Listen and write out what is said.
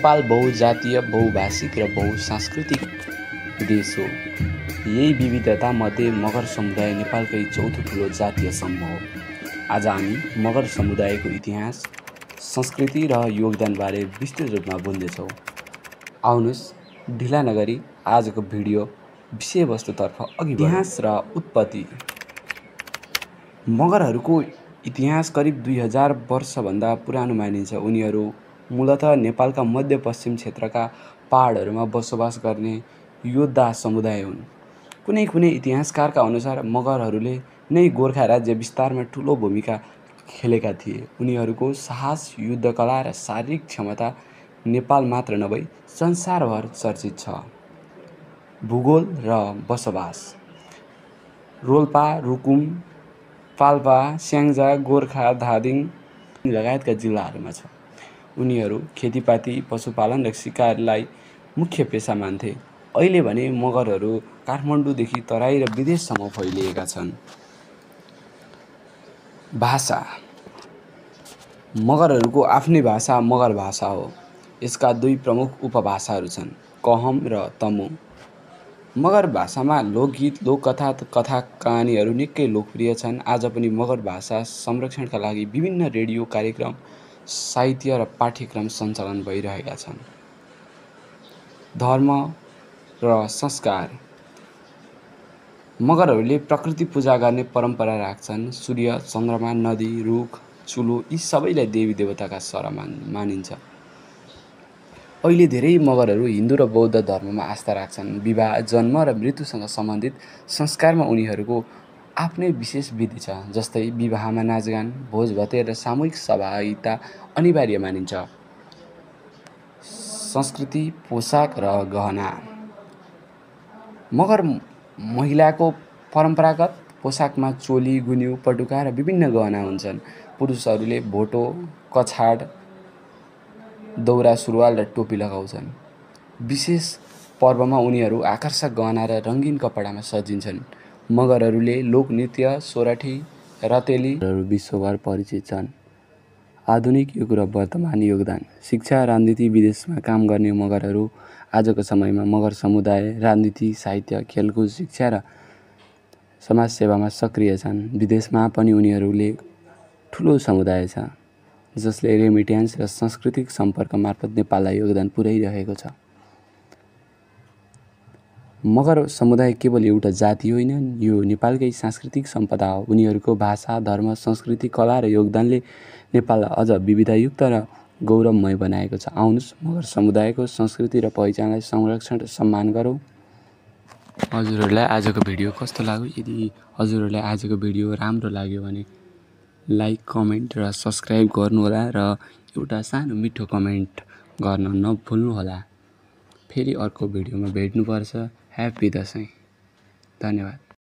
नेपाल बहुजातीय, बहुभाषिक र बहुसांस्कृतिक देश हो। यही विविधतामध्ये मगर समुदाय नेपालकै चौथो ठुलो जातीय समूह हो। आज हामी मगर समुदायको इतिहास, संस्कृति र योगदानबारे विस्तृत रूपमा बोल्नेछौँ। आउनुहोस् ढिला नगरी आजको भिडियो विषयवस्तुतर्फ अघि बढौँ। इतिहास र उत्पत्ति। मगरहरूको इतिहास करिब 2000 वर्षभन्दा पुरानो मानिन्छ। उनीहरू मूलतः नेपालका मध्यपश्चिम क्षेत्रका पहाडहरूमा बसोबास गर्ने योद्धा समुदाय हुन्। कुनै इतिहासकारका अनुसार मगरहरूले नै गोर्खा राज्य विस्तारमा ठूलो भूमिका खेलेका थिए। उनीहरूको साहस, युद्धकला र शारीरिक क्षमता नेपाल मात्र नभई संसारभर चर्चित छ। भूगोल र बसोबास। रोल्पा, रुकुम, पाल्पा, स्याङ्जा, गोर्खा, धादिङ लगायतका जिल्लाहरूमा छ। उनीहरू खेतीपाती, पशुपालन र शिकारलाई मुख्य पेशा मान्थे। अहिले भने मगरहरू काठमाडौँदेखि तराई र विदेशसम्म फैलिएका छन्। भाषा। मगरहरूको आफ्नै भाषा मगर भाषा हो। यसका दुई प्रमुख उपभाषाहरू छन्, कहम र तमु। मगर भाषामा लोकगीत, लोककथा, कथा कहानीहरू निकै लोकप्रिय छन्। आज पनि मगर भाषा संरक्षणका लागि विभिन्न रेडियो कार्यक्रम, साहित्य र पाठ्यक्रम सञ्चालन भइरहेका छन्। धर्म र संस्कार। मगरहरूले प्रकृति पूजा गर्ने परम्परा राख्छन्। सूर्य, चन्द्रमा, नदी, रुख, चुलो यी सबैलाई देवी देवताका सर मानिन्छ। अहिले धेरै मगरहरू हिन्दू र बौद्ध धर्ममा आस्था राख्छन्। विवाह, जन्म र मृत्युसँग सम्बन्धित संस्कारमा उनीहरूको आफ्नै विशेष विधि छ। जस्तै विवाहमा नाचगान, भोज भतेर र सामूहिक सहभागिता अनिवार्य मानिन्छ। संस्कृति, पोसाक र गहना। मगर महिलाको परम्परागत पोसाकमा चोली, गुन्यू, पटुका र विभिन्न गहना हुन्छन्। पुरुषहरूले भोटो, कछाड, दौरा सुरुवाल र टोपी लगाउँछन्। विशेष पर्वमा उनीहरू आकर्षक गहना र रङ्गीन कपडामा सजिन्छन्। मगरहरूले लोकनृत्य, सोरठी, रतेली विश्वभर परिचित छन्। आधुनिक युग र वर्तमान योगदान। शिक्षा, राजनीति, विदेशमा काम गर्ने मगरहरू। आजको समयमा मगर समुदाय राजनीति, साहित्य, खेलकुद, शिक्षा र समाजसेवामा सक्रिय छन्। विदेशमा पनि उनीहरूले ठुलो समुदाय छ, जसले रेमिट्यान्स र सांस्कृतिक सम्पर्क मार्फत नेपाललाई योगदान पुर्याइरहेको छ। मगर समुदाय केवल एउटा जाति होइन, यो नेपालकै सांस्कृतिक सम्पदा हो। उनीहरूको भाषा, धर्म, संस्कृति, कला र योगदानले नेपाललाई अझ विविधतायुक्त र गौरवमय बनाएको छ। आउनुहोस् मगर समुदायको संस्कृति र पहिचानलाई संरक्षण र सम्मान गरौँ। हजुरहरूलाई आजको भिडियो कस्तो लाग्यो? यदि हजुरहरूलाई आजको भिडियो राम्रो लाग्यो भने लाइक, कमेन्ट र सब्सक्राइब गर्नुहोला र एउटा सानो मिठो कमेन्ट गर्न नभुल्नुहोला। फेरि अर्को भिडियोमा भेट्नुपर्छ। ह्याप्पी दसैँ। धन्यवाद।